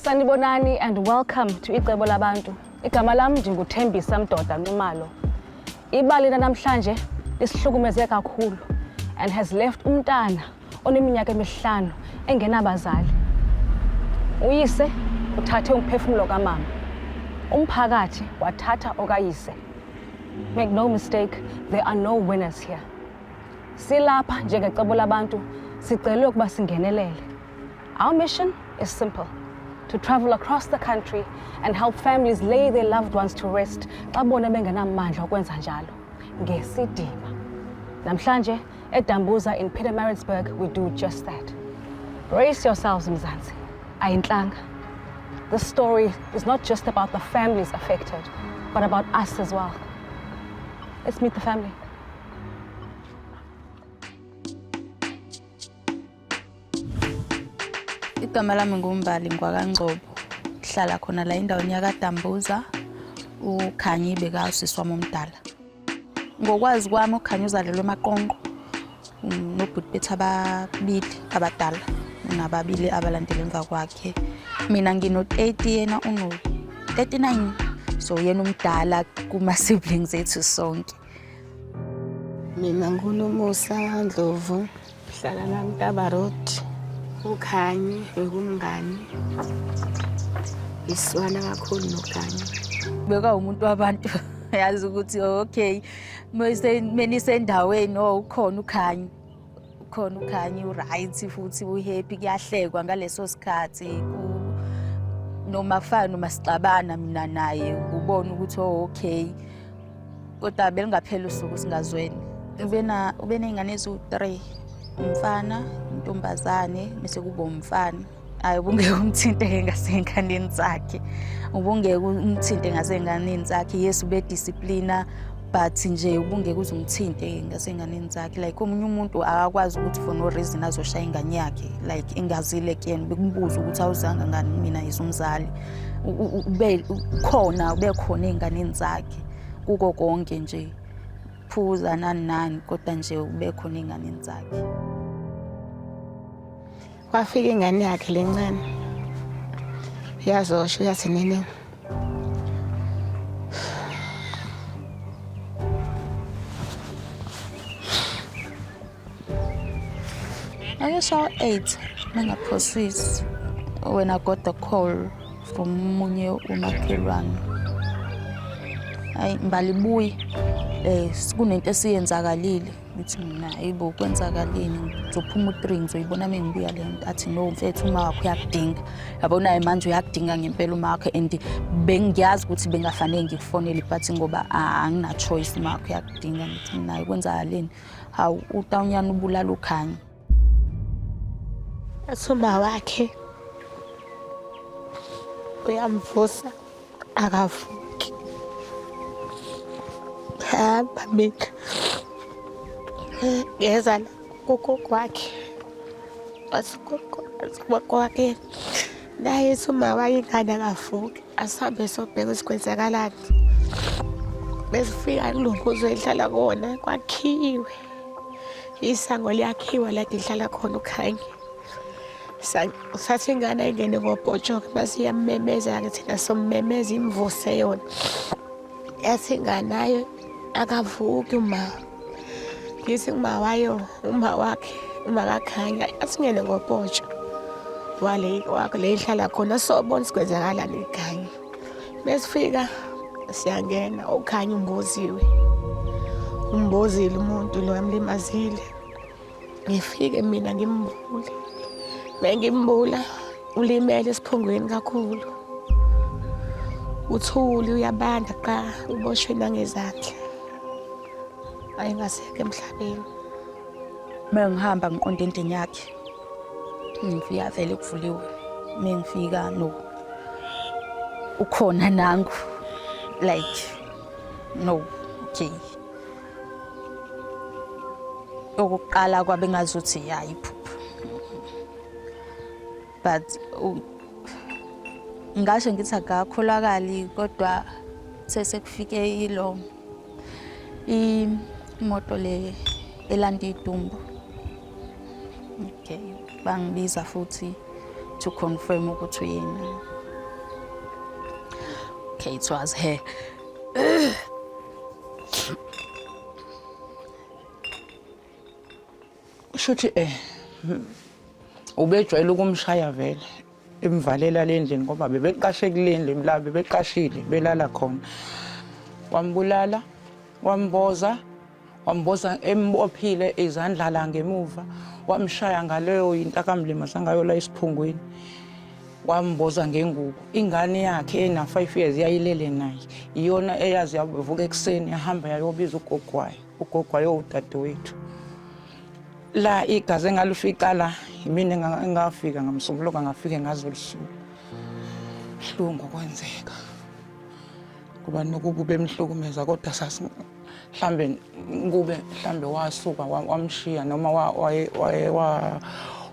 Sanibonani and welcome to Icebo Labantu. Igama lam ndinguThembisa Mdoda Nxumalo. Ibali lanamhlanje lisihlukumeze kakhulu and has left umntana oneminyaka emihlanu engenabazali. Uyise uthathe umphefumlo kamama. Umphakathi wathatha okayise. Make no mistake, there are no winners here. Silapha njengecebo labantu sicelwe ukuba singenelele. Our mission is simple: to travel across the country and help families lay their loved ones to rest xa bona bengenamandla okwenza njalo ngesidima. Namhlanje eDambuza in Pietermaritzburg we do just that. Brace yourselves, Mzansi. Ayintlanga. This story is not just about the families affected, but about us as well. Let's meet the family. Igama lami nguMbali ngwakaNgcobo. Ngihlala khona la endaweni yakaDambuza. UKhanyi bekawusisi wami omdala. Ngokwazi kwami uKhanyi uzalelwe eMaqonqo. Nobhuti bethu ababili abadala nababili abalandela emva kwakhe. Mina ngino-30, yena uno-39. So yena umdala kuma-siblings ethu sonke. Mina nguNomusa Ndlovu, ngihlala la Ntaba Road. UKhanyi bekumngani. Iswana kakhulu noKhanyi. Beka umuntu wabantu, yazi ukuthi okay, menisendaweni, oh, ukhona uKhanyi, ukhona uKhanyi, u-right futhi u-happy, kuyahlekwa ngaleso sikhathi. Noma kufana noma sixabana mina naye, ubona ukuthi oh, okay, kodwa belingaphela usuku singazweni. Ubena ubeney'ngane eziwu-3, umfana, intombazane, bese kuba umfana. Hayi, ubungeke umthinte-ke ngasey'nganeni zakhe, ubungeke umthinte ngasey'nganeni zakhe. Yes, ubedisciplina, but nje ubungeke uze umthinte ngasey'nganeni zakhe. Like omunye umuntu akakwazi ukuthi for no reason azoshaya ingane yakhe, like ingazile kuyena, bekumbuza ukuthi awuzanga ngani mina as umzali. Ube khona, ube khona ey'nganeni zakhe kuko konke nje, phuza nani nani, kodwa nje ube khona ey'nganeni zakhe. Kwafika ingane yakhe lencane yazosho, yathi nene I saw 8 mengaphosisi when I got the call from omunye umakhelwane. Hayi Mbali, buye, kunento esiyenzakalile. Ngithi mina, hayibo, kwenzakaleni? Ngizophuma u-3, ngizoyibona uma ngibuya le nto. Athi no mfethu, uma wakho uyakudinga. Yabona manje uyakudinga ngempela uma wakho, and bengiyazi ukuthi bengafanele ngikufonele, but ngoba angina choice, uma wakho uyakudinga. Ngithi mina, kwenzakaleni? Hawu, utawunyana ubulala uKhanyi. Athi uma wakhe uyamvusa, akavuki. Hamba, mina ngeza la kugogo wakhe, wathi ugogo, wathi ugogo wakhe naye ethi uma wayingane akavuki, asihambe sobheka ukuthi kwenzakalani. Besifika kulo muzi ehlala kuwona, kwakhiwe isango, liyakhiwa la ihlala khona uKhanyi. Sathi ingane ayingene ngobhotsho-ke, mase iyamemeza-ke, thina sommemeza imvuse yona. Yathi ingane ayo akavuki uma. Ngithi kuma wayo, uma wakhe, uma kaKhanya, asingene ngopotsho wale wakho le ihlala khona, sobona sikwenzakalani ikhanya. Mesifika siyangena, uKhanya umboziwe, umbozile umuntu lo, amlimazile. Ngifike mina ngimbule, mengimbula ulimele esiphongweni kakhulu, uthuli uyabanda qa, uboshwe nangezandla, ayengasekho emhlabeni. Uma ngihamba ngiqonde endlini yakhe, ngifika vele kuvuliwe. Uma ngifika, no, ukhona nangu, like no, okay. Okokuqala kwabe ngazuthi ya iphupho, but ngasho ngithi akakholakali, kodwa sesekufike ilo imoto le elanda idumbu, okay, bangibiza futhi to confirm ukuthi uyena. okay, it was her. Shuthi ubejwayele ukumshaya vele, emvalela le ndlini ngoba bebeqashe kule ndlu la, bebeqashile belala khona. Wambulala, wamboza, wamboza embophile izandla la ngemuva, wamshaya ngaleyo into akamlimaza ngayo la esiphungwini, wamboza ngengubo. Ingane yakhe ena-5 years yayilele naye, iyona eyazi yavuka ekuseni yahamba yayobiza ugogo wayo, ugogo wayo udadewethu. La igazi engalifica la yimina engafika ngamsombuluko, ngafike ngazolisuka. Buhlungu kwenzeka kuba nokuba ubemhlukumeza, kodwa sasi mhlambe kube mhlambe wasuka wamshiya noma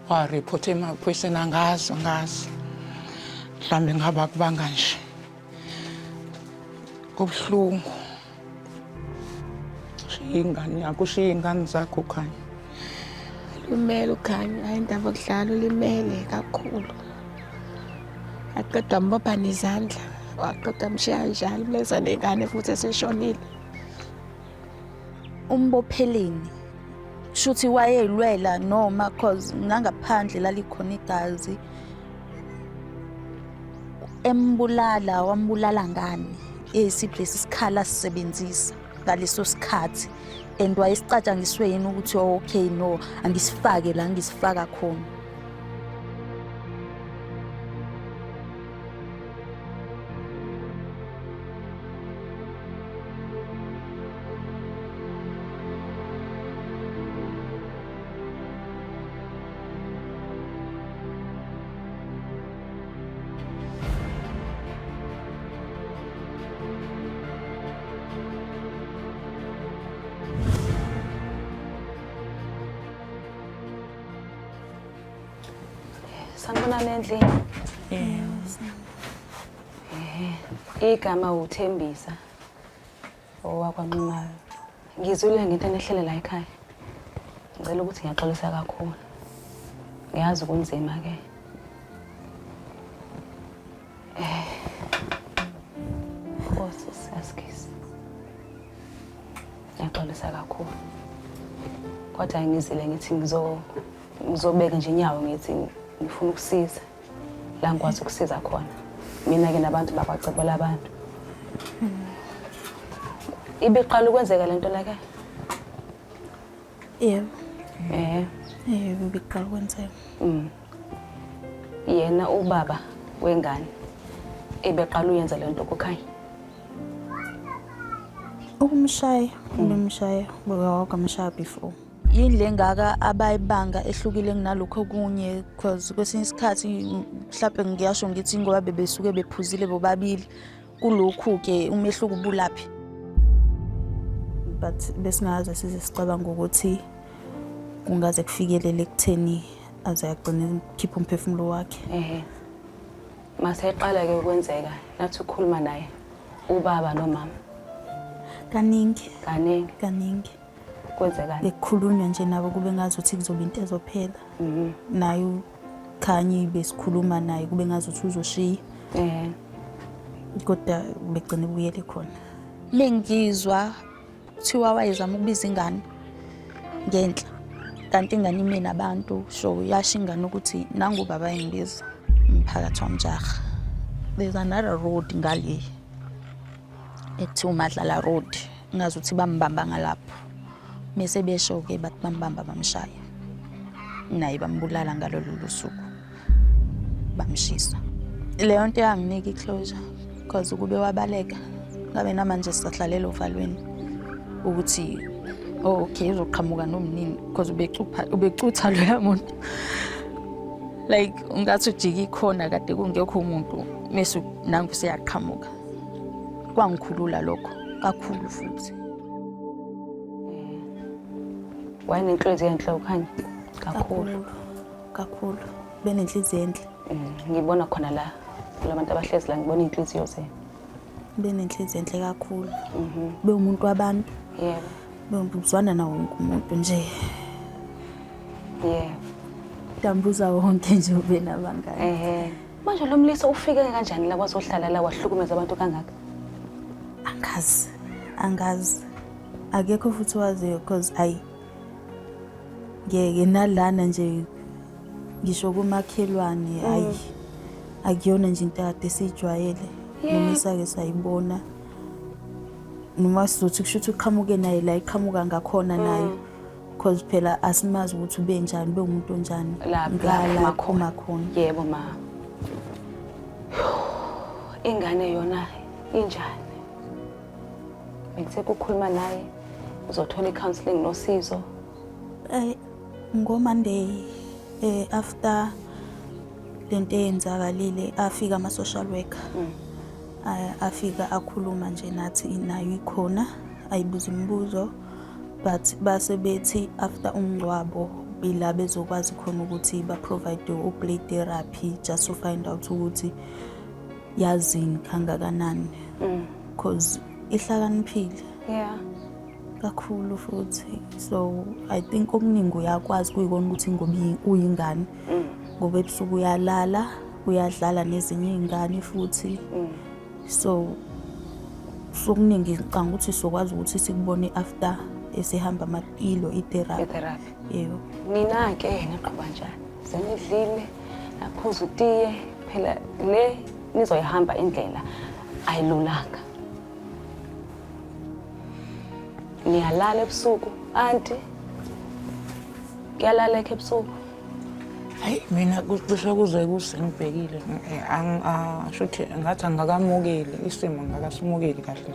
wa-report emaphoyiseni, angazi, angazi mhlambe ngaba kubanga nje. Kubuhlungu, ushiya ingane yakho, ushiya iy'ngane zakho uKhanya. Ulimele uKhanya, hayi indaba yokudlala, ulimele kakhulu. Aqeda wambopha nezandla, waqeda wamshiya kanjalo, umleza nengane futhi eseshonile. Umbopheleni shuthi wayelwela noma, cause nangaphandle lalikhona igazi. Embulala, wambulala ngani? Esiphi lesi sikhala asisebenzisa ngaleso sikhathi, and wayesicatshangiswe yini ukuthi oh, okay, no, angisifake la ngisifaka khona? Sanibonani endlini. Igama uThembisa owakwaNxumalo. Ngizwile ngento enehlele la ekhaya. Ngicela ukuthi ngiyaxolisa kakhulu. Ngiyazi kunzima ke. Nkosi siyasikisi. Ngiyaxolisa kakhulu. Kodwa ngizile ngithi ngizobeka nje inyawo, ngithi ngifuna ukusiza la ngikwazi ukusiza khona. Mina-ke nabantu bakwaCebo Labantu. Ibiqala ukwenzeka lento la ke? Yebo. Yebo, ibiqala ukwenzeka. Yena ubaba wengane ebeqala uyenza lento kuKhanya? Ukumshaya, ubemshaya, wakamshaya before. Yini le ngaka abayibanga ehlukile kunalokho okunye, cause kwesinye isikhathi mhlawumbe ngiyasho ngithi ngoba bebesuke bephuzile bobabili, kulokhu-ke umehluko ubulaphi? But besingaze size sicabanga ukuthi kungaze kufikelele ekutheni aze agcine ekhipha umphefumulo wakhe. Mase eqala-ke ukwenzeka, nathi ukukhuluma naye ubaba nomama? Kaningi. Kaningi. Kaningi. Kwenzekani? Bekukhulunywa nje nabo kube ngazuthi kuzoba into ezophela. Naye uKhanyi besikhuluma naye kube ngazuthi uzoshiya. Kodwa begcina ebuyele khona. Mengizwa kuthiwa wayezama ukubiza ingane ngenhla, kanti ingane ime nabantu, so yasho ingane ukuthi nangu baba engibiza, umphakathi wamjaha. There's another road ngale ekuthiwa uMadlala Road, ngazuthi bambamba ngalapho. Mese besho-ke bathi bambamba bamshaya, naye bambulala ngalolo suku, bamshisa. Leyo nto yanginika i-closure, because ukube wabaleka ngabe namanje sisahlalela ovalweni ukuthi oh okay uzoqhamuka nomnini, because ubecutha loya muntu, like ungathi ujika ikhona kade kungekho umuntu, mese nangu seyaqhamuka. Kwangikhulula lokho kakhulu futhi. Wayenenhliziyo enhle uKhanya kakhulu. Kakhulu, benenhliziyo enhle. Ngibona khona la kulabantu abahlezi la, ngibona iy'nhliziyo zenu. Benenhliziyo enhle kakhulu. Bewumuntu wabantu. Bewuzwana nawo wonke umuntu nje. Dambuza wonke nje ube nabangani. Manje lo mlisa ufike kanjani la wazohlala la wahlukumeza abantu kangaka? Angazi, angazi, akekho futhi waziyo, cause ayi ngeke nalana nje ngisho kumakhelwane, hayi, akuyona nje into kade siyijwayele noma sake sayibona, noma sizothi kusho ukuthi uqhamuke naye la iqhamuka ngakhona nayo, cause phela asimazi ukuthi ube njani, ube umuntu onjani Lapha ngala phuma phuma khona. Yebo ma. Ingane yona injani? Bengithe kukhuluma naye uzothola i-counselling nosizo. Ngo-Monday after lento eyenzakalile afika ama-social worker. Afika akhuluma nje nathi, nayo ikhona, ayibuza imibuzo, but base bethi after umngcwabo ila bezokwazi khona ukuthi ba-provide u-play therapy just to find out ukuthi yazini kangakanani, cause ihlakaniphile kakhulu futhi. So I think okuningi uyakwazi, kuyikona ukuthi ngoba uyingane, ngoba ebusuku uyalala, uyadlala nezinye iy'ngane futhi. So sokuningi ngicabanga ukuthi sizokwazi ukuthi sikubone after esehamba ilo i-therapy. I-therapy. Yebo. Nina-ke niqhuba njani? Senidlile, naphuza utiye, phela le nizoyihamba indlela ayilulanga. Niyalala ebusuku, anti? Kuyalaleka ebusuku? Hayi, mina kucishe kuze kuse ngibhekile. Shuthi ngathi angakamukeli isimo, ngakasimukeli kahle.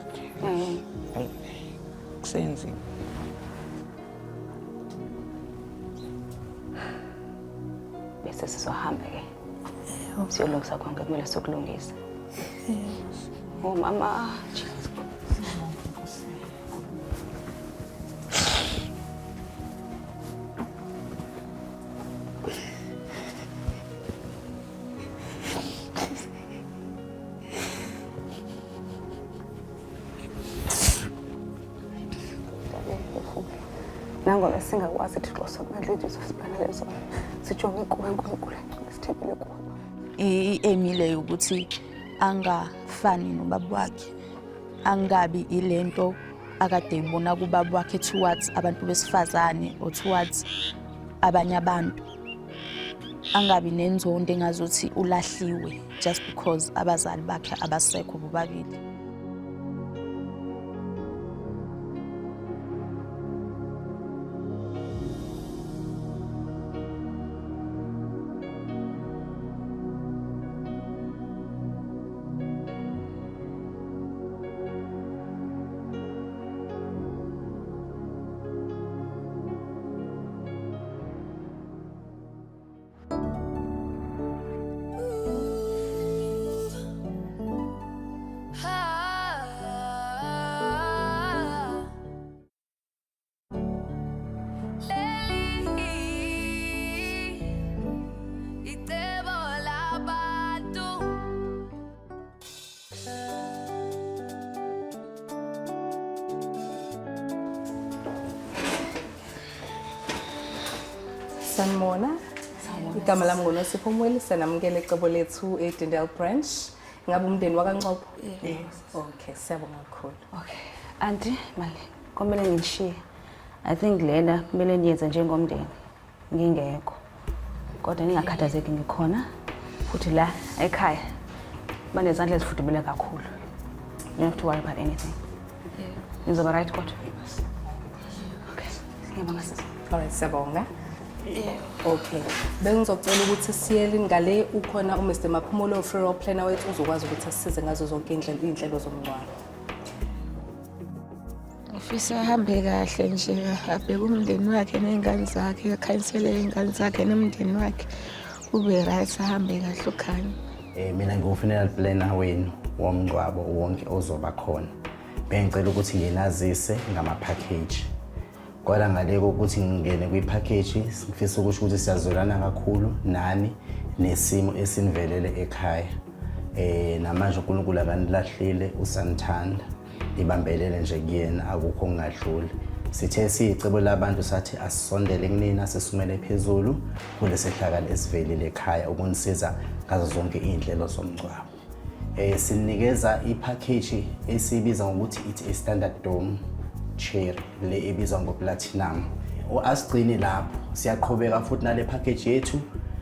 Hayi, kusenzima. Bese sizohamba-ke siyolungisa konke kumele siyokulungisa. Oh mama, Jesus. Nangona singakwazi, Thixo somandla, izosibhalele zona, sijonge kuwe Nkulunkulu, sithembele kuwe. I-aim ile ukuthi angafani nobaba wakhe, angabi ilento akade ibona kubaba wakhe towards abantu besifazane or towards abanye abantu, angabi nenzondo engazuthi ulahliwe just because abazali bakhe abasekho bobabili. Icebo labantu. Sanibona. Igama lami nguNosipho Mweli, sanamukela ecebo lethu eDendale branch. Ngabe umndeni wakaNcopho? Yes. Okay, siyabonga kakhulu. Okay. Aunty, mali, kumele ngishiye. I think lena kumele niyenze njengomndeni. Ngingekho. Kodwa ningakhathazeki, ngikhona. Futhi la ekhaya banezandla ezifudumele kakhulu. You don't have to worry about anything. Nizoba right kodwa? Okay. Ngiyabonga sisi. Alright, siyabonga. Okay. Bengizocela ukuthi siyele ngale, ukhona uMr Maphumulo, funeral planner wethu, uzokwazi ukuthi asisize ngazo zonke indlela iy'nhlelo zomngcwabo. Ngifisa ahambe kahle nje, abheke umndeni wakhe ney'ngane zakhe, akhanyisele iy'ngane zakhe nomndeni wakhe, ube right, ahambe kahle uKhanya. Mina ngiwu-funeral planner wenu womngcwabo wonke ozoba khona. Bengicela ukuthi nginazise ngama-package. Kodwa ngale kokuthi ngingene kwi-package, ngifisa ukusho ukuthi siyazwelana kakhulu nani nesimo esinivelele ekhaya. Namanje uNkulunkulu akanilahlile, usanithanda. Ibambelele nje kuyena, akukho okungadluli. Sithe siyicebo labantu sathi asisondele kunina sisumele phezulu kulesehlakalo esivelile ekhaya ukunisiza ngazo zonke iy'nhlelo zomngcwabo. Sinikeza ipackage esiyibiza ngokuthi it's a standard dome chair le ebizwa ngo-platinum. Asigcini lapho, siyaqhubeka futhi nale package yethu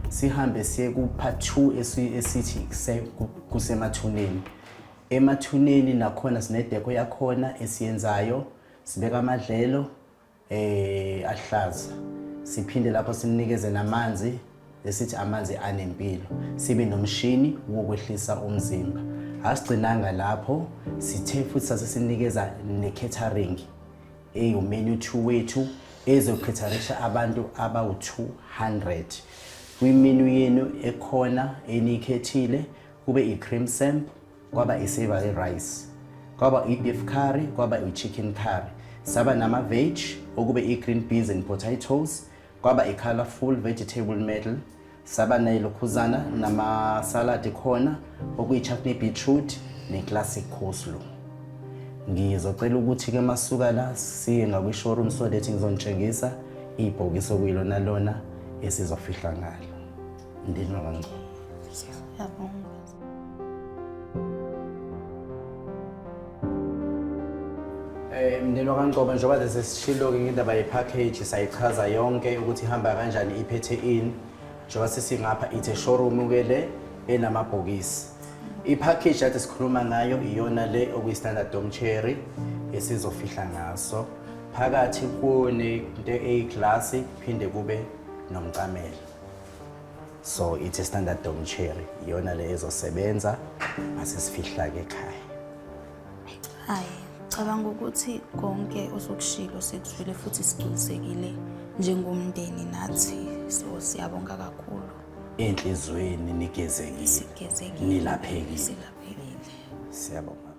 sihambe siye ku-part 2 esithi kusemathuneni. Emathuneni nakhona sinedeko yakhona esiyenzayo, sibeka amadlelo ahlaza, siphinde lapho sinikeze namanzi esithi amanzi anempilo, sibe nomshini wokwehlisa umzimba. Asigcinanga lapho, sithe futhi sasesinikeza ne-catering eyu-menu 2 wethu ezocaterisha abantu abawu-200. Kwimenu yenu ekhona eniyikhethile kube i-cream samp, kwaba i-savory rice, kwaba i-beef curry, kwaba i-chicken curry, saba nama-veg okube i-green beans and potatoes, kwaba i-colorful vegetable medley, saba nayilokhuzana namasaladi khona okuyi-chutney beetroot ne-classic coleslaw. Ngizocela ukuthi-ke masuka la siye ngakwi-showroom so that ngizonitshengisa ibhokisi okuyilona lona esizofihla ngalo. Mndeni wakaNgcobo. Siyabonga. Mndeni wakaNgcobo, njengoba sesishilo-ke ngendaba ye-package sayichaza yonke ukuthi ihamba kanjani, iphethe ini. Njengoba sesingapha ithe showroom-ke le enamabhokisi. I-package ade sikhuluma ngayo iyona le okuyi-standard dome cherry esizofihla ngaso. Phakathi kunento eyiglasi kuphinde kube nomcamelo. So it's a standard dome cherry iyona le ezosebenza masesifihla-ke ekhaya. Hayi, cabanga ukuthi konke osukushilo sikuzwile futhi sigculisekile njengomndeni nathi, so siyabonga kakhulu. Enhliziyweni nigezekile. Sigezekile. Nilaphekile. Silaphekile. Siyabonga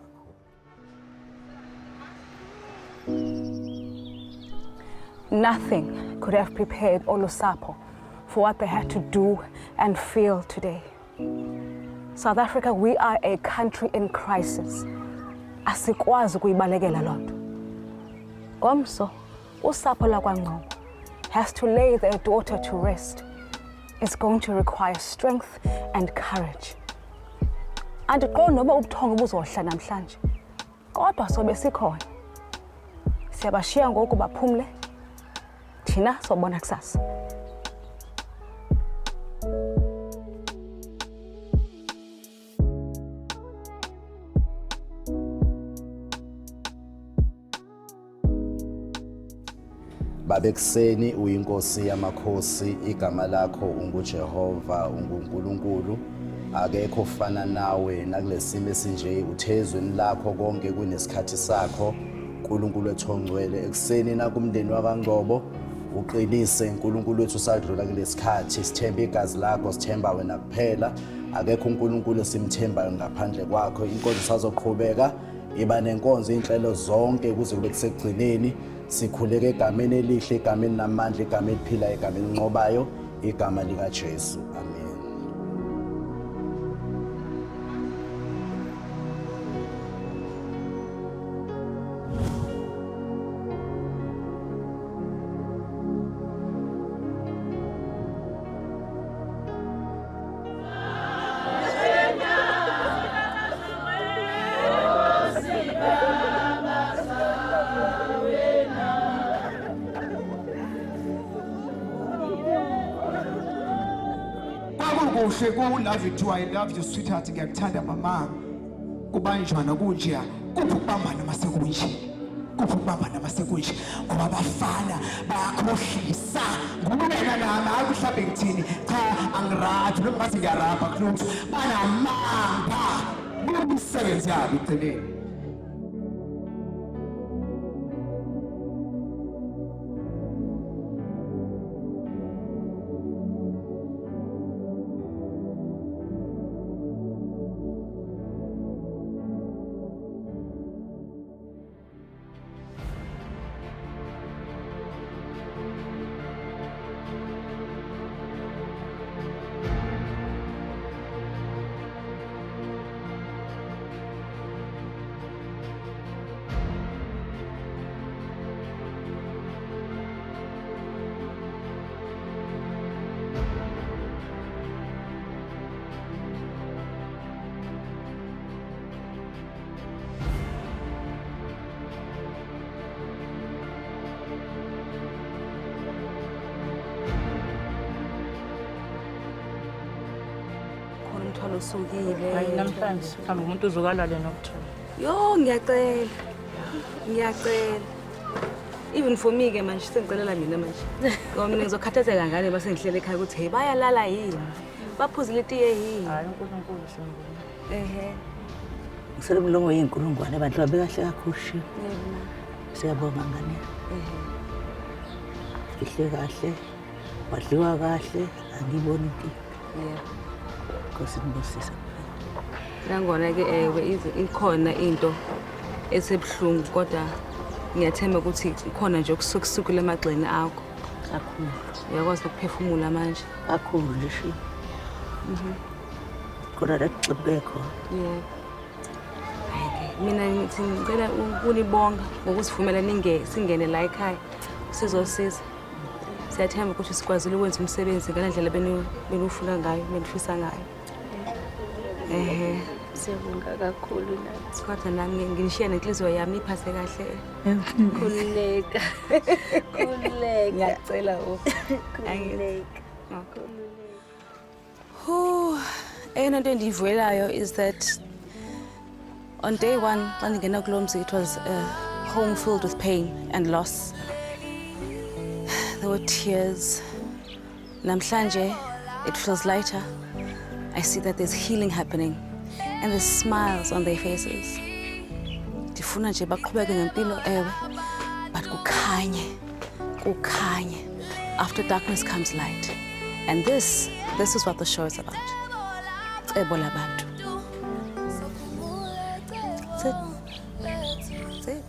kakhulu. Nothing could have prepared olusapho for what they had to do and feel today. South Africa, we are a country in crisis. Asikwazi ukuyibalekela loo nto. Ngomso, usapho lakwaNgcobo has to lay their daughter to rest. It's going to require strength and courage. Andiqondi noba ubuthongo buzohla namhlanje, kodwa sobe sikhona. Siyabashiya ngoku baphumle, thina sobona kusasa. Babekuseni uyinkosi yamakhosi, igama lakho unguJehova, unguNkulunkulu, akekho ofana nawe nakulesimo esinje. Uthezweni lakho konke kunesikhathi sakho, uNkulunkulu wethu ongcwele. Ekuseni nakumndeni wakaNgcobo uqinise uNkulunkulu wethu sadlula kulesikhathi, sithemba igazi lakho, sithemba wena kuphela, akekho uNkulunkulu esimthembayo ngaphandle kwakho. Inkonzo sazoqhubeka iba nenkonzo inhlelo zonke kuze kube kusekugcineni. Sikhuleke egameni elihle, egameni namandla, igama eliphilayo, igama elinqobayo, igama likaJesu. Amen. Kwakukuhle ku-love you too, I love you sweetheart, ngiyakuthanda mama. Kubanjwana kunjeya, kuphi ukubambana mase kunje? Kuphi ukubambana mase kunje? Ngoba abafana bayakhohlisa. Ngubeka nami, hayi mhlawumbe ngithini, cha angiraphi, noma ngathi ngiyarapha kulutho. Banamanga. Kumisebenzi yabo ekugcineni. Umthwalo usukile. Hayi, namhlanje mhlawumbe umuntu uzokalale nokuthola. Yo, ngiyacela. Ngiyacela. Even for me ke manje, sengicelela mina manje. Ngoba mina ngizokhathazeka ngane base ngihlele ekhaya ukuthi hey, bayalala yini? Baphuzile itiye yini? Hayi, uNkulunkulu simbona. Ehe. Ngisele umlomo yey'nkulungwane, abantu babe kahle kakhulu shi. Siyabonga ngane. Fihle kahle, wadliwa kahle, angiyiboni inkinga. Nkosi nibusise. Nangona ke ewe ikhona into esebuhlungu, kodwa ngiyathemba ukuthi ikhona nje okusukusukela emagxeni akho. Kakhulu. Uyakwazi ukuphefumula manje. Kakhulu nje shi. Khona la kuxibeke khona. Yebo. Hayi-ke, mina ngithi ngicela ukunibonga ngokusivumela singene la ekhaya sizosiza. Siyathemba ukuthi sikwazile ukwenza umsebenzi ngale ndlela beniwufuna ngayo, benifisa ngayo. Ehhe. Siyabonga kakhulu nathi. Kodwa nami nginishiya nenhliziyo yami iphathe kahle. Khululeka. Khululeka. Ngiyacela o. Khululeka. Whew. Eyona nto endiyivuyelayo is that on day one xa ndingena kulo mzi, it was a home filled with pain and loss. There were tears. Namhlanje, it feels lighter. I see that there's healing happening and there's smiles on their faces. Ndifuna nje baqhubeke ngempilo, ewe, but kukhanye, kukhanye. After darkness comes light. And this is what the show is about. Cebo Labantu. That's it. That's it.